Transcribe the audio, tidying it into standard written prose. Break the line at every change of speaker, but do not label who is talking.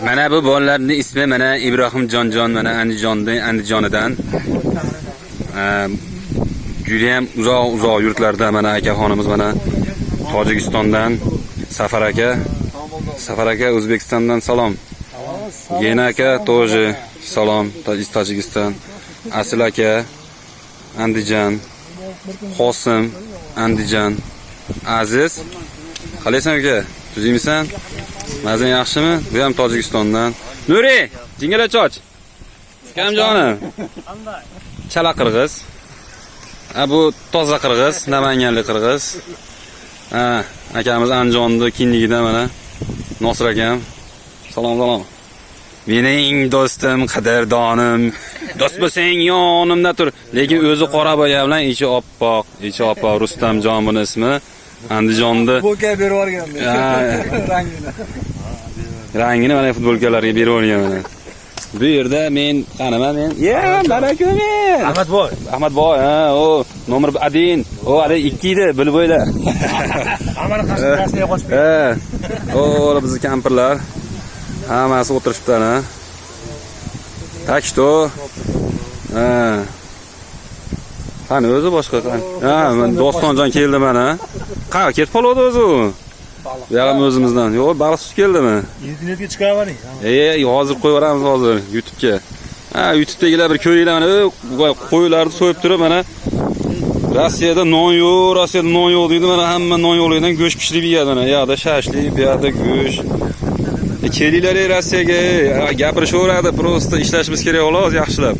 Mana bu bolalarning ismi mana Ibrohim Jonjon, mana Andijondan, Andijonidan. Judayam uzoq uzoq yurtlarda mana akaxonimiz, mana Tojikistondan Safar aka. Safar aka, O'zbekistondan salom. Gena aka тоже salom из Таджикистан. Asil aka, Andijan, Qosim, Andijan, Aziz. Qalaysan, aka? Tuzukmisan? Mazang yaxshimi? Bu ham Tojikistondan. Nuri, jingala choch. Ukamjonim. Chala qirg'iz. Ha, bu toza qirg'iz, namanganlik qirg'iz. Ha, akamiz Andijonni kindigidan mana Nosir akam. Salom, salom. Mening do'stim, qadrdonim. Do'st bo'lsang, yonimda tur. Lekin o'zi qora bo'lgan bilan ichi oppoq, ichi oppoq. Rustamjon buni ismi. Andijonni
Futbolka berib yuborgan.
Ha.
Rangini.
Rangini mana futbolkalarga berib yuborgan mana. Bu yerda men qaniman men? Ya, mana-ku men.
Ahmadboy.
Ahmadboy, ha, o номер 1, o hali 2 edi, bilib o'yla.
Hammani qarshi qochib.
Ha. O, bizni kampirlar. Hammasi o'tirishibdi, ha. Так что, ha. Qani o'zi boshqa qani? Ha, mana Dostonjon keldi mana. Qayerga ketib qoldi o'zi u? Bu ham o'zimizdan. Yo'q, baliq tutib keldimi?
Internetga chiqaravering.
Hozir qo'yib yuboramiz hozir YouTube'ga. Ha, YouTube'dagilar bir ko'ringlar mana, qo'ylarni so'yib turib mana, Rossiyada non yo'q, Rossiyada non yo'q deydi, mana hamma non yo'qligidan go'sht pishirib yeyadi mana. U yoqda shashlik, bu yoqda go'sht. Kelinglar ey Rossiyaga, ey, gapirishaveradi, просто ishlashimiz kerak xolos yaxshilab.